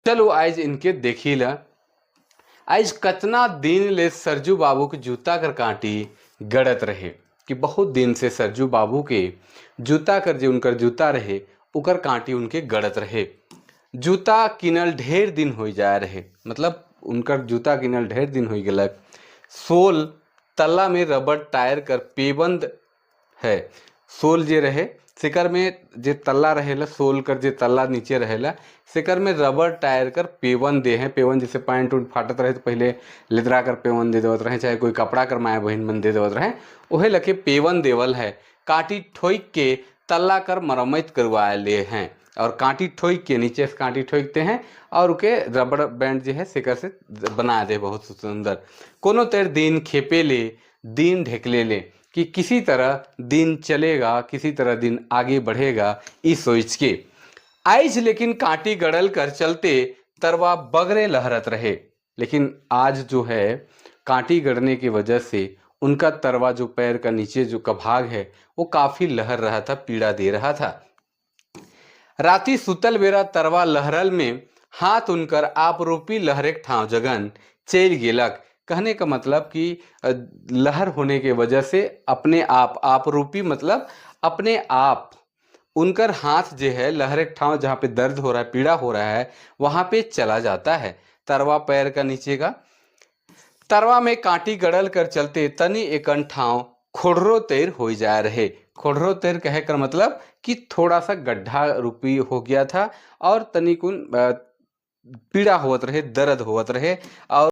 चलो, आइज इनके देखी ला। आइज कतना दिन ले सरजू बाबू के जूता कर कांटी गड़त रहे, कि बहुत दिन से सरजू बाबू के जूता कर, जे उनकर जूता रहे, उकर कांटी उनके गड़त रहे। जूता किनल ढेर दिन हो जाए रहे, मतलब उनकर जूता किनल ढेर दिन हो गलक। सोल तल्ला में रबड़ टायर कर पेबंद है। सोल जे रहे, सेकर में जे तल्ला रहेला, सोल कर जे तल्ला नीचे रहेला, सेकर में रबड़ टायर कर पेवन दे हैं। पेवन, जैसे पैंट उंट फाटत रहे तो पहले लेदरा कर पेवन दे देवत रहे, चाहे कोई कपड़ा कर माए बहन मन दे देवत रहे, ओहे लके पेवन देवल है। कांटी ठोक के तल्ला कर मरम्मत करवाए ले हैं और कांटी ठोक के, नीचे से कांटी ठोकते हैं और उके रबड़ बैंड जो है, सेकर से बना दे बहुत सुंदर। कोनो तेर दिन खेपे ले, दिन ढेकले ले, कि किसी तरह दिन चलेगा, किसी तरह दिन आगे बढ़ेगा, इस सोच के आइज। लेकिन कांटी गड़ल कर चलते तरवा बगरे लहरत रहे। लेकिन आज जो है, कांटी गड़ने की वजह से उनका तरवा, जो पैर का नीचे जो का भाग है, वो काफ़ी लहर रहा था, पीड़ा दे रहा था। राती सुतल बेरा तरवा लहरल में हाथ उनकर आपरूपी लहरेक ठाव जगन चल गेलक। कहने का मतलब कि लहर होने के वजह से अपने आप, आपरूपी मतलब अपने आप, उनकर हाथ जो है, लहरेक ठाव, जहाँ पे दर्द हो रहा है, पीड़ा हो रहा है, वहाँ पे चला जाता है। तरवा, पैर का नीचे का तरवा में कांटी गड़ल कर चलते तनी एकन ठाव खोड़रो तैर हो जाए रहे। खोड़रो तैर कहे कर मतलब कि थोड़ा सा गड्ढा रूपी हो गया था और तनिकुन पीड़ा होवत रहे, दर्द होवत रहे और